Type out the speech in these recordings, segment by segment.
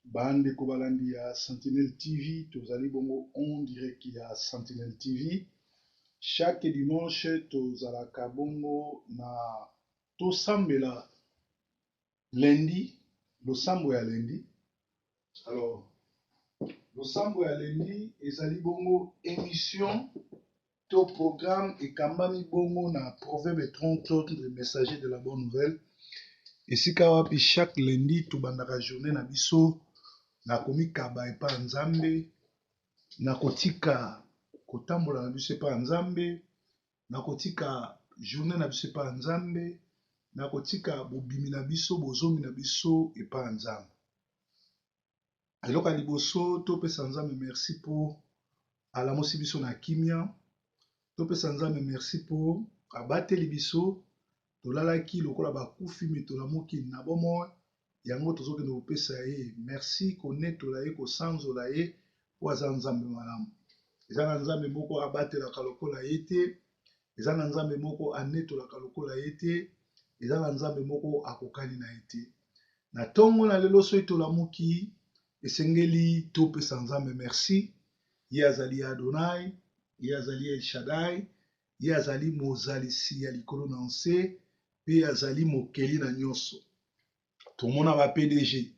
Bandeko balandi ya Sentinelle TV, tozali bongo en direct ya Sentinelle TV. Chaque dimanche tozalaka bongo na tosambela lundi, losambo ya lundi. Alors, losambo ya lundi ezali bongo émission to programme ekambami bongo na Proverbe 30 le messager de la bonne nouvelle. Esika wapi chaque lundi tobandaka journée na biso na komikaba epai ya Nzambe, na kotika kotambola na biso epai ya Nzambe, na kotika journée na biso epai ya Nzambe, na kotika bobimi na biso, bozongi na biso epai ya Nzambe. Eloko ya liboso topesa Nzambe merci mpo alamusi biso na kimia, topesa Nzambe merci mpo abateli biso, tolalaki lokola bakufi me tolamuki na bomoi. Yango tozokende kopesa ye merci, konetola ye, kosanzola ye mpo aza Nzambe malamu. Eza na Nzambe moko abatelaka lokola ye te, eza na Nzambe moko anetolaka lokola ye te, eza na Nzambe moko akokani na ye te. Na ntongo na lelo soki tolamuki, esengeli topesa Nzambe merci. Ye azali Adonai, ye azali El Shaddai, ye azali mozalisi ya likolo na nse, mpe azali mokeli na nyonso. Tomona ba PDG,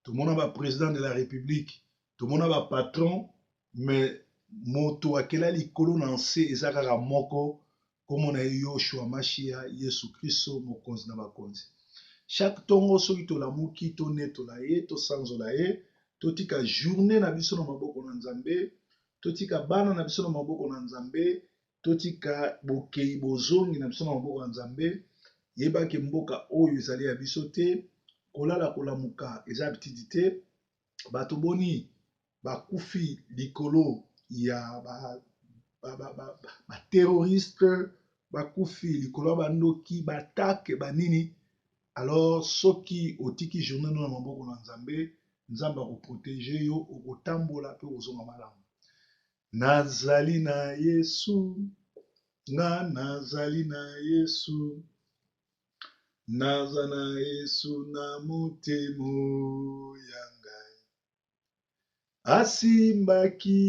tomona ba président de la République, tomona ba patron, mais moto akela likolo na nse eza kaka moko, kombo na ye Yoshua Mashia, Yesu Kristo, mokonzi na bakonzi. Chaque ntongo soki tolamuki, tonetola ye, tosanzola ye, totika journée na biso na maboko na Nzambe, totika bana na biso na maboko na Nzambe, totika bokei bozongi na biso na maboko ya Nzambe. Yebaki mboka oyo ezali ya biso te, kolala kolamuka eza bitidi te. Bato boni bakufi likolo ya ba terroriste, bakufi likolo ya bandoki, batake banini. Alors soki otiki journée no na maboko na Nzambe, Nzambe akoprotege yo, okotambola mpe okozonga malamu. Nazali na Yesu, nga nazali na Yesu, naza na Yesu na motema ya ngai. Asimbaki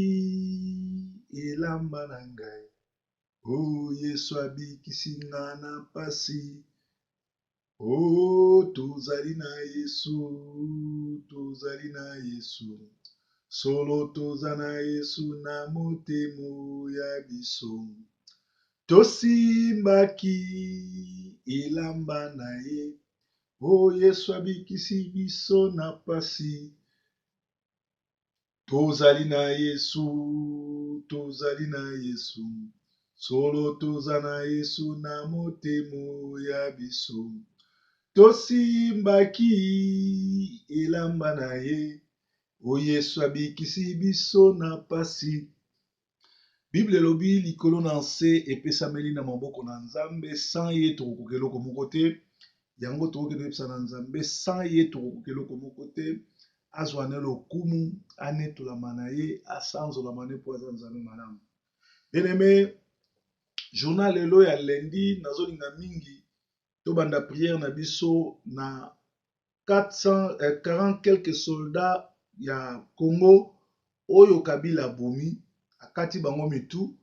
elamba na ngai, o Yesu abikisi nga na pasi. O tozali na Yesu, tozali na Yesu, solo toza na Yesu na motema ya biso. Tosimbaki elamba na ye, o Yesu abikisi biso na pasi. Tozali na Yesu, tozali na Yesu, solo toza na Yesu na motema ya biso. Tosimbaki elamba na ye, o Yesu abikisi biso na pasi. Bible elobi likolo na nse epesameli na maboko na Nzambe, sans ye tokokoka eloko moko te. Yango tokokende koyebisa na Nzambe, sans ye tokokoka eloko moko te. Azwa na lokumu, anetolama na ye, asanzolama na ye mpo aza Nzambe malamu. Bien-aimé, journal lelo ya lundi, nazolinga mingi tobanda prière na biso na 440 quelques soldats ya Congo oyo Kabila abomi, akati bango mitu,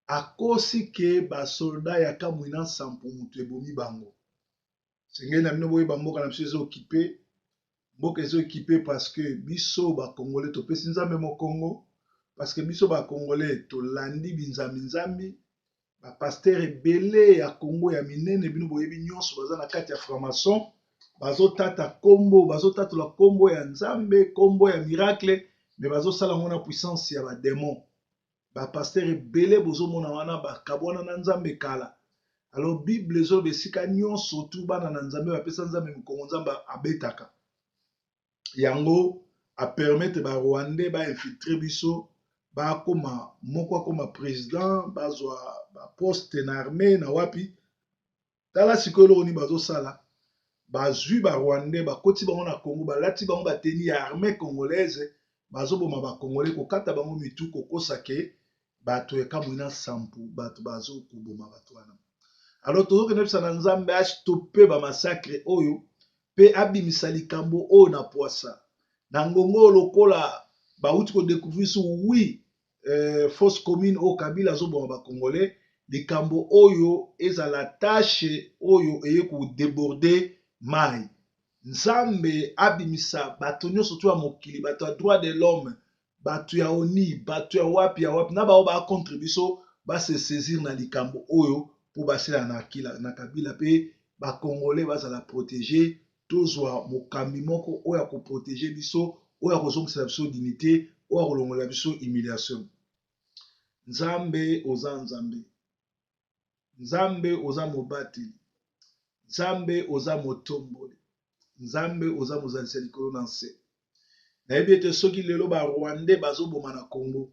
akosi ke ba soldats ya Kamwina Nsapu mutu ebomi bango. Sengeli na bino boyeba mboka na biso eza occupé, mboka eza occupé parce que biso ba Congolais topesi Nzambe mokongo, parce que biso ba Congolais tolandi binzambi-nzambi, ba pasteur ebele ya Congo ya minene bino boyebi nyonso baza na kati ya franc-maçon, bazotata kombo, bazotatola kombo ya Nzambe, kombo ya miracle, mais bazosala yango na puissance ya ba démon. Ba pasteur ebele bozomona wana bakabwana na Nzambe kala. Alors Bible ezoloba esika nyonso tu bana na Nzambe bapesa Nzambe mokongo, Nzambe abetaka. Yango a permettre ba Rwandais ba infiltrer biso, bakoma moko akoma président, bazwa ba poste na armée na wapi. Tala sikoyo eloko nini bazosala, bazwi ba Rwandais bakoti bango na Congo, balati bango ba tenue ya armée congolaise, bazoboma ba Congolais, kokata bango mitu, kokosa ke bato ya Kamwina Nsapu bato bazokoboma bato wana. Alors tozokende bisa na Nzambe astoppe ba massacre oyo mpe abimisa likambo oyo na pwasa. Na ngonga oyo lokola bawuti ko decouvrir sur oui fosse commune oyo Kabila azoboma ba Congolais, likambo oyo ezala tache oyo eye ko deborder mayi. Nzambe abimisa bato nyonso to ya mokili, bato ya droit de l'homme, bato ya ONU, bato ya wapi ya wapi, na baoyo ba contre biso ba se saisir na likambo oyo mpo basela na, na Kabila mpe ba Congolais bazala protéger. Tozwa mokambi moko oyo akoprotege biso, oyo akozongisela biso dignité, oyo akolongola biso humiliation. Nzambe oza Nzambe, Nzambe oza mobateli, Nzambe oza motomboli, Nzambe oza mozalisi ya likolo na nse. Nayebi ete soki lelo ba Rwandais bazoboma na Congo,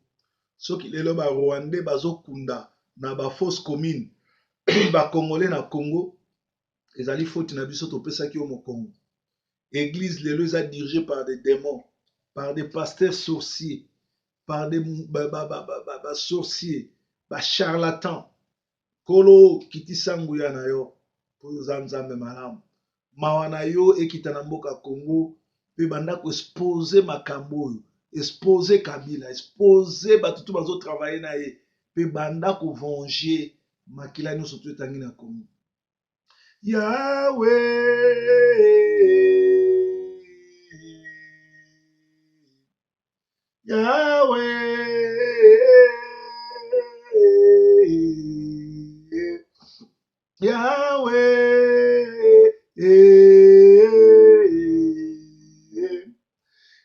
soki lelo ba Rwandais bazokunda na ba fosse commune ba Congolais na Congo, ezali faute na biso topesaki yo mokongo. Église lelo eza dirigée par des démons, par des pasteurs sorciers, par des ba, ba, ba, ba, ba, ba sorciers, ba charlatans. Nkolo kitisa nguya na yo mpo oza Nzambe malamu. Mawa na yo ekita na mboka Congo mpe banda koexpose makambo oyo, expose Kabila, expose bato tu bazotravaille na ye mpe banda kovenger makila nyonso tu etangi na Congo. Yahweh, Yahweh, Yahweh,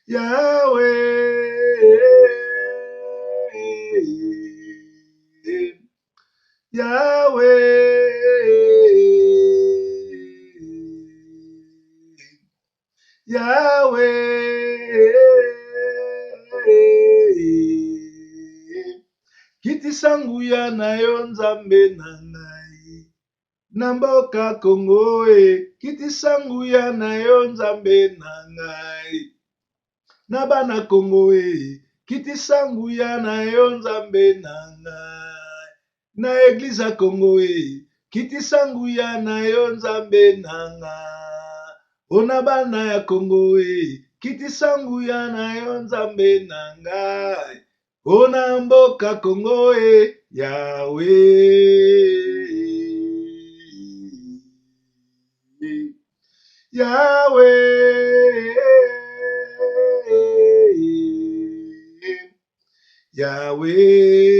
Yahweh, Yahweh, Yahweh, kitisa nguya na yo Nzambe na ngai na mboka Congo e, kitisa nguya na yo Nzambe na ngai na bana Congo e, kitisa nguya na yo Nzambe na ngai na eglise ya Congo e, kitisa nguya na yo Nzambe na ngai o na bana ya Congo e, kitisa nguya na yo Nzambe na ngai o na mboka Congo e, Yahweh, Yahweh, Yahweh.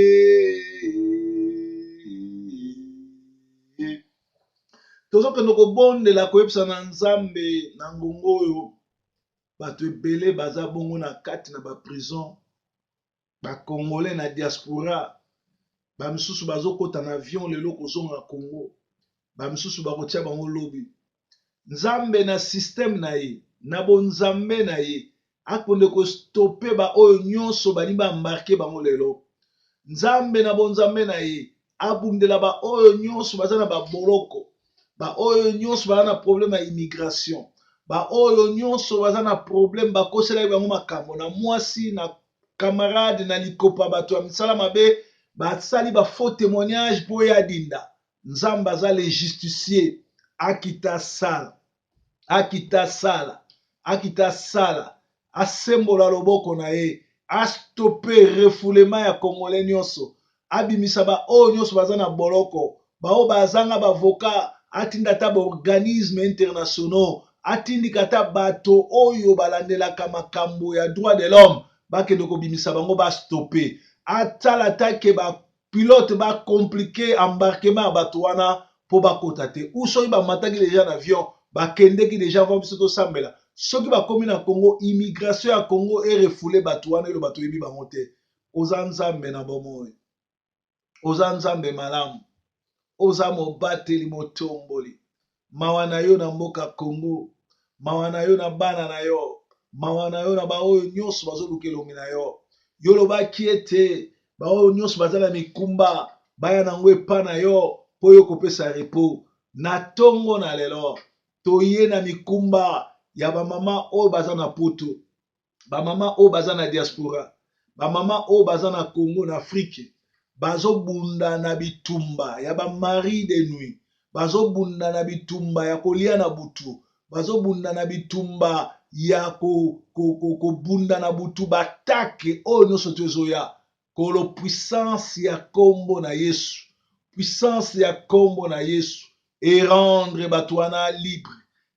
Tozokende kobondela koyebisa na Nzambe na ngongo oyo bato ebele baza bongo na kati na ba prison, ba Congolais na diaspora, ba misusu bazokota na avion lelo kozonga Congo, ba misusu bakotia bango lobi. Nzambe na système na ye, na bonzambe na ye, akonde kostope ba oyo nyonso balingi ba embarquer bango lelo. Nzambe na bonzambe na ye abundela ba oyo nyonso baza na baboloko, ba oyo nyonso baza na problème ya immigration, ba oyo nyonso baza na problème bakoselaki bango makambo na mwasi na camarade na likopa, bato ya misala mabe basali ba faux témoignage mpo ye adinda. Nzambe aza le justicier, akita sala, akita sala, akita sala, asembola loboko na ye, astope refoulement ya Congolais nyonso, abimisa ba oyo nyonso baza na boloko, ba oyo bazanga ba avocat, atinda ata ba organisme internationaux, atindika ata bato oyo balandelaka makambo ya droit de l'homme, bakende kobimisa bango, bastope, atala ata ke ba pilote ba compliqué embarquement ya bato wana mpo bakota te, ou soki bamataki deja na avion bakendeki deja avant biso tosambela, soki bakomi na Congo, immigration ya Congo erefoule bato wana, eloba toyebi bango te. Oza Nzambe na bomoi, oza Nzambe malamu, oza mobateli motomboli. Mawa na yo na mboka Congo, mawa na yo na bana na yo, mawa na yo na baoyo nyonso bazoluka elongi na yo. Yo lobaki ete baoyo nyonso baza na mikumba baya nango epa na yo mpo yo kopesa repos. Na tongo na lelo toye na mikumba ya bamama oyo baza na poto, bamama oyo baza na diaspora, bamama oyo baza na Congo, na Afrique, bazobunda na bitumba ya ba mari de nuit, bazobunda na bitumba ya kolia na butu, bazobunda na bitumba ya kobunda na butu, batake oyo nyonso to ezoya. Kolo, puissance ya kombo na Yesu, puissance ya kombo na Yesu erendre bato wana libre,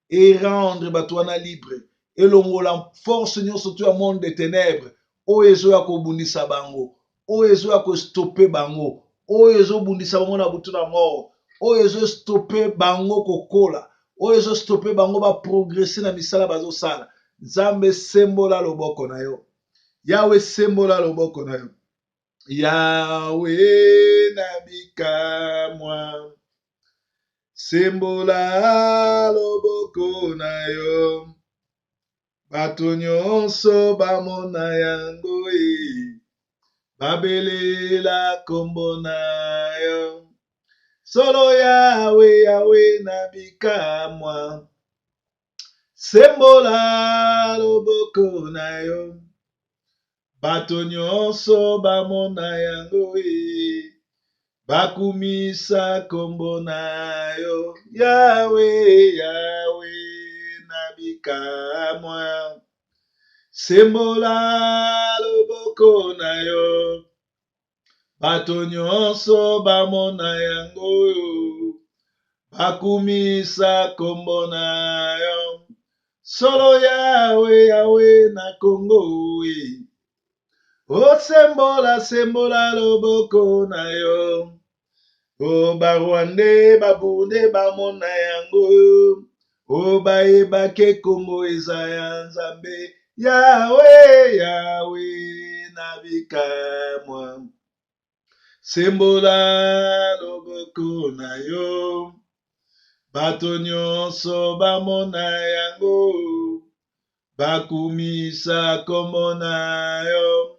erendre bato wana libre, elongola force nyonso to ya monde de ténèbres oyo ezoya kobundisa bango, oyo ezoya kostopper bango, oyo ezobundisa bango na butu na mort, oyo ezostopper bango kokola, oyo ezostopper bango baprogresser na misala bazosala. Nzambe, sembola loboko na yo. Yawe, sembola loboko na yo. Yawe na bikamwa, sembola loboko na yo, bato nyonso bamona yango e, babelela kombo na yo. Solo Yawe, Yawe na bikamwa, sembola loboko na yo, bato nyonso bamona yango e, bakumisa kombo na yo. Yawe, Yawe na bikamwa, sembola loboko na yo, bato nyonso bamona yango, bakumisa kombo na yo. Solo Yawe, Yawe na Kongo e, osembola, sembola loboko na yo. O Barwandais, Baburundais bamona yango, o bayebake Kongo eza ya Nzambe. Yawe, Yawe na bikamwa, sembola loboko na yo, bato nyonso bamona yango, bakumisa kombo na yo.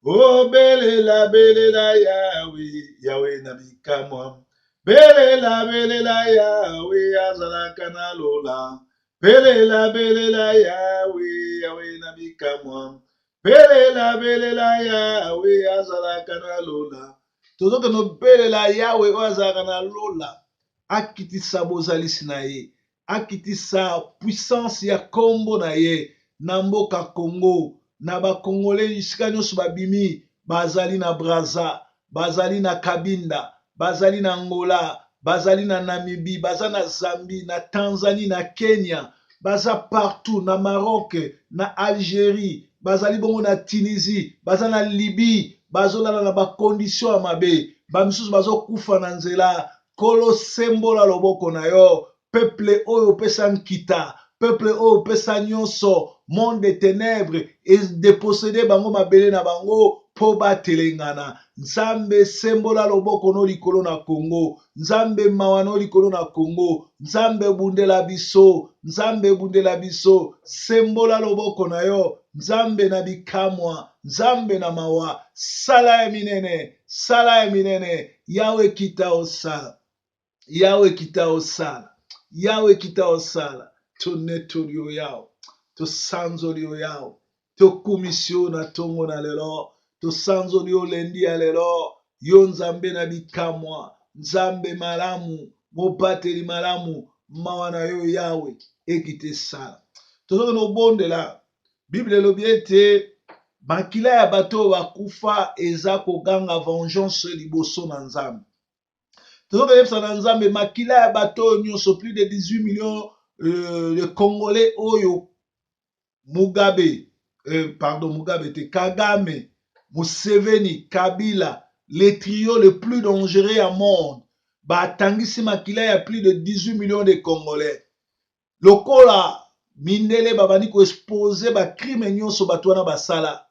Obelela, belela Yawe, Yawe na bikamwa, belela, belela Yawe azalaka na lola, belela, belela Yawe, Yawe na bikamwa, belela, belela Yawe azalaka na lola. Tozokende obelela Yawe oyo azalaka na lola, akitisa bozalisi na ye, akitisa puissance ya kombo na ye na mboka Congo, na Bakongolais esika nyonso babimi. Bazali na Braza, bazali na Kabinda, bazali na Angola, bazali na Namibie, baza na Zambie, na Tanzanie, na Kenya, baza partout, na Maroc, na Algérie, bazali bongo na Tunisie, baza na Libye, bazolala na bacondition ya mabe, bamisusu bazokufa na nzela. Kolo, sembola loboko na yo. Peuple oyo opesa nkita, peuple oyo opesa nyonso, monde de ténèbres edéposséder bango mabele na bango mpo batelengana. Nzambe, sembola loboko no likolo na Kongo. Nzambe, mawa no likolo na Kongo. Nzambe, bundela biso. Nzambe, bundela biso. Sembola loboko na yo. Nzambe na bikamwa, Nzambe na mawa, sala ya minene, sala ya minene. Yawe, kita osala. Yawe, kita osala. Yawe, kita osala. Tonetoli yo Yawe, tosanzoli yo Yawe, tokumisi yo na ntongo na lelo, tosanzoli yo lundi ya lelo. Yo Nzambe na bikamwa, Nzambe malamu, mobateli malamu, mawa na yo Yawe ekita esala. Tozokende kobondela. Bible elobi ete makila ya bato oyo bakufa eza koganga vengeance liboso na Nzambe. Tozokoyebisa na Nzambe, makila ya bato oyo nyonso, plus de 18 millions de Congolais oyo Mugabe, pardon, Mugabe te, Kagame, Museveni, Kabila, les trio le plus dangereux ya monde, batangisi makila ya plus de 18 millions de Congolais. Lokola mindele babandi koexposer bacrime nyonso bato wana basala,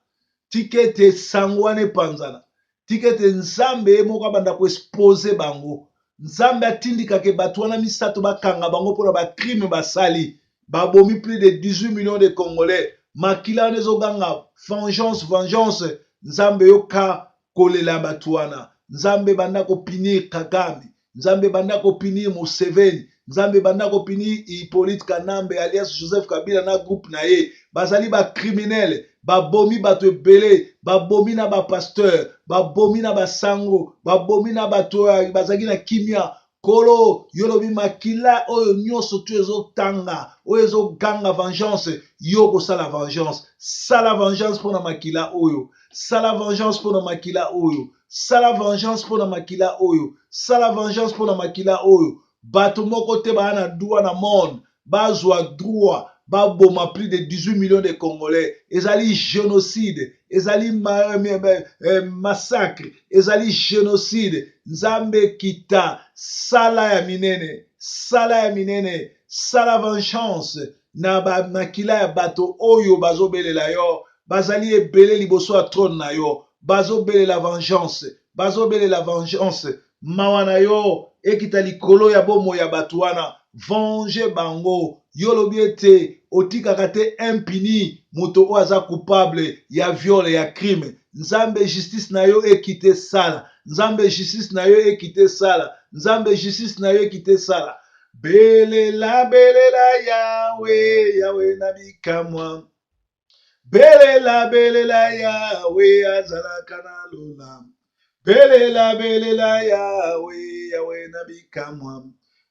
tika ete sango wana epanzana, tika ete Nzambe ye moko abanda koexposer bango. Nzambe atindikaka bato wana misato, bakanga bango mpona bacrime basali. Babomi plus de 18 millions de Congolais. Makila wana ezoganga vengeance, vengeance. Nzambe, yoka kolela ya bato wana. Nzambe, banda kopunir Kagame. Nzambe, banda kopunir Museveni. Nzambe, banda kopunir Hippolyte Kanambe alias Joseph Kabila na groupe na ye. Bazali bacriminels, babomi bato ebele, babomi na bapasteur, babomi na basango, babomi na bato oyo bazalaki na kimia. Nkolo, yo olobi makila oyo nyonso tu ezotanga, oyo ezoganga vengeance, yo okosala vengeance. Sala vengeance mpo na makila oyo. Sala vengeance mpo na makila oyo. Sala vengeance mpo na makila oyo. Sala vengeance mpo na makila oyo. Bato moko te baa na droit na monde bazwa droit baboma plus de 18 millions de Congolais. Ezali génocide, ezali massacre, ezali génocide. Nzambe kita, sala ya minene, sala ya minene, sala vengeance na ba makila ya bato oyo bazobelela yo, bazali ebele liboso ya trône na yo, bazobelela vengeance, bazobelela vengeance. Mawa na yo ekita likolo ya bomoi ya bato wana, venge bango. Yo olobi ete otikaka te impuni moto oyo aza coupable ya viol, ya crime. Nzambe, justice na yo ekite sala. Nzambe, justice na yo ekite sala. Nzambe, justice na yo ekite sala. Belela, belela Yawe, Yawe na bikamwa. Belela, belela Yawe, azalaka na lola. Belela, belela Yawe, Yawe na bikamwa.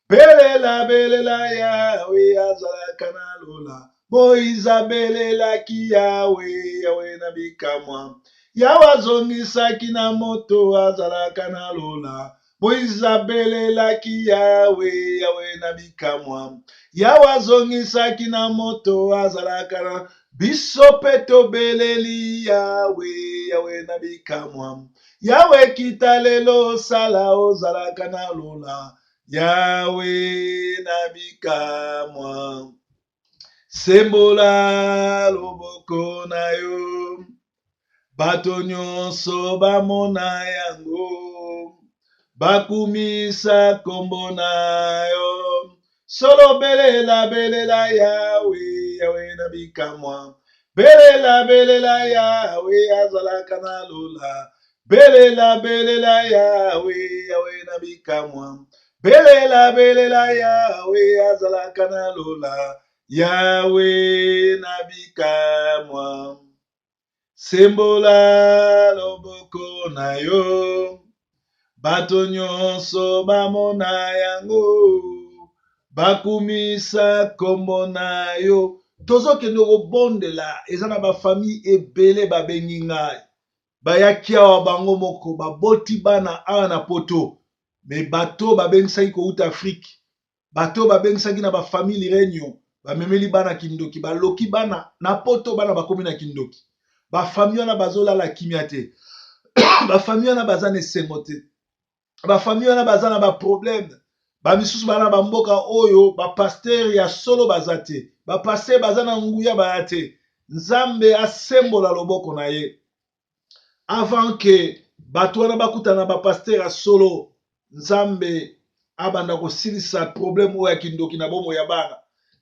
Belela, belela Yawe, azalaka na lola. Moïse abelelaki Yawe, Yawe na bikamwa. Yawe azongisaki na moto, azalaka na lola. Moïse abelelaki Yawe, Yawe na bikamwa. Yawe azongisaki na moto, azalaka na biso mpe tobeleli Yawe, Yawe na bikamwa. Yawe kita lelo, sala ozalaka na lola. Yawe na bikamwa. Sembola loboko na yo, bato nyonso bamona yango, bakumisa kombo na yo. Solo belela, belela Yawe, Yawe na bikamwa. Belela, belela Yawe, azalaka na lola. Belela, belela Yawe, Yawe na bikamwa. Belela, belela Yawe, azalaka na lola. Yawe na bikamwa. Sembola loboko na yo, bato nyonso bamona yango, bakumisa kombo na yo. Tozokende kobondela, eza na bafamille ebele babengi ngai, bayaki awa bango moko, baboti bana awa na poto, me bato babengisaki kouta Afrique, bato babengisaki na bafamille Réunion, bamemeli bana kindoki, baloki bana na poto, bana bakomi na kindoki. Bafamille wana bazolala kimia te, bafamille wana baza na esengo te, bafamille wana baza na baproblème. Bamisusu baza na bamboka oyo bapasteur ya solo baza te, bapasteur baza na nguya baya te. Nzambe asembola loboko na ye avant ke bato wana bakutana na bapasteur ya solo. Nzambe abanda kosilisa problème oyo ya kindoki na bomoi ya bana.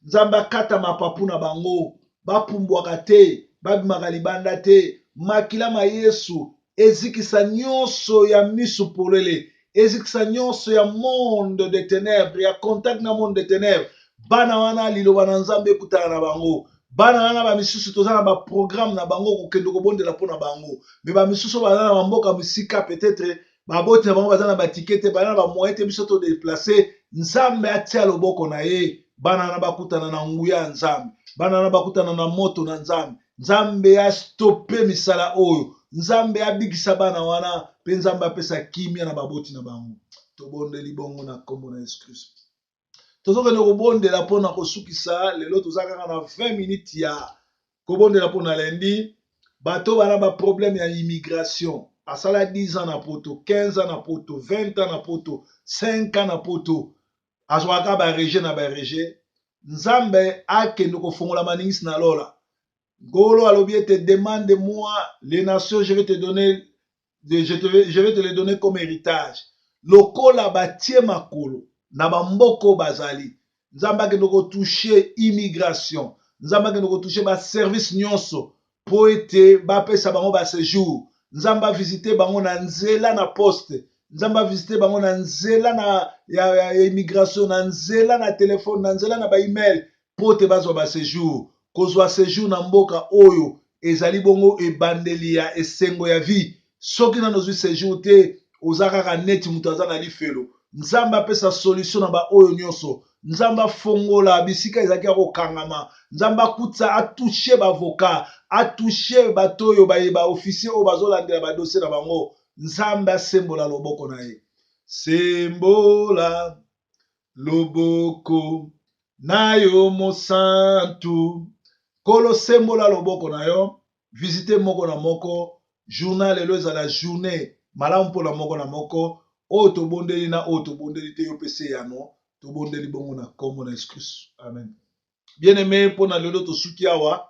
Nzambe akata mapapu na bango, bapumbwaka te, babimaka libanda te. Makila ma Yesu ezikisa nyonso ya misu polele, ezikisa nyonso ya monde de ténèbres, ya contact na monde de ténèbres. Bana wana, liloba na Nzambe ekutana na bango. Bana wana bamisusu toza na baprogramme na bango kokende kobondela mpona bango, me bamisusu baza na bamboka mosika, peut-être baboti na bango baza na batike te, baza na bamoyen te, biso todeplace. Nzambe atia loboko na ye, bana wana bakutana na nguya ya Nzambe, bana wana bakutana na moto na Nzambe. Nzambe astope misala oyo, Nzambe abikisa bana wana, mpe Nzambe apesa kimia na baboti na bango. Tobondeli bongo na nkombo na Yesu Kristo. Tozokende kobondela mpona kosukisa lelo, toza kaka na 20 minutes ya kobondela mpona lundi. Bato bana baproblème ya immigration, asala 10 ans na poto, 15 ans na poto, 20 ans na poto, 5 ans na poto, azwaka barejet na barejet. Nzambe akende kofongola maningisi na lola. Nkolo alobi ete: demande moi les nations, je vais te donner, je vais te les donner comme héritage. Lokola batie makolo na bamboka bazali, Nzambe akende kotouche immigration, Nzambe akende kotouche baservice nyonso mpo ete bapesa bango baséjour. Nzambe avisite bango na nzela na poste, Nzambe avisite bango na nzela na ya immigration, na nzela na telefone, na nzela na baemail, mpo te bazwa baséjour. Kozwa séjour na mboka oyo ezali bongo ebandeli ya esengo ya vie. Soki nano ozwi séjour te, oza kaka neti moto aza na lifelo. Nzambe apesa solution na baoyo nyonso. Nzambe afongola bisika ezalaki ya kokangama. Nzambe akutisa, atouche bavoka, atouche bato oyo baye ba officier oyo bazolandela ba dossier na bango. Nzambe asembola loboko na ye. Sembola loboko na yo mosantu. Nkolo sembola loboko na yo. Visite moko na moko. Journal lelo ezala journée malamu mpo na moko na moko. Oyo tobondeli na oyo tobondeli te, yo pesa eyano. Tobondeli bongo na nkombo na Yesu Kristo. Amen. Bien aimé, mpo na lelo tosuki awa.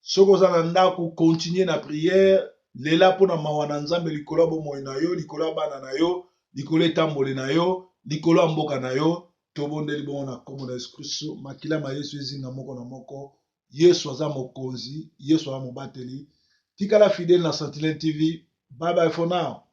Soki oza na ndako, continue na prière. Lela mpo na mawa na Nzambe likolo ya bomoi na yo, likolo ya bana na yo, likolo ya etamboli na yo, likolo ya mboka na yo. Tobondeli bongo na nkombo na Yesu Kristo. Makila ma Yesu ezinga moko na moko. Yesu aza mokonzi, Yesu aza mobateli. Tikala fidèle na Sentinelle TV. Bye bye for now.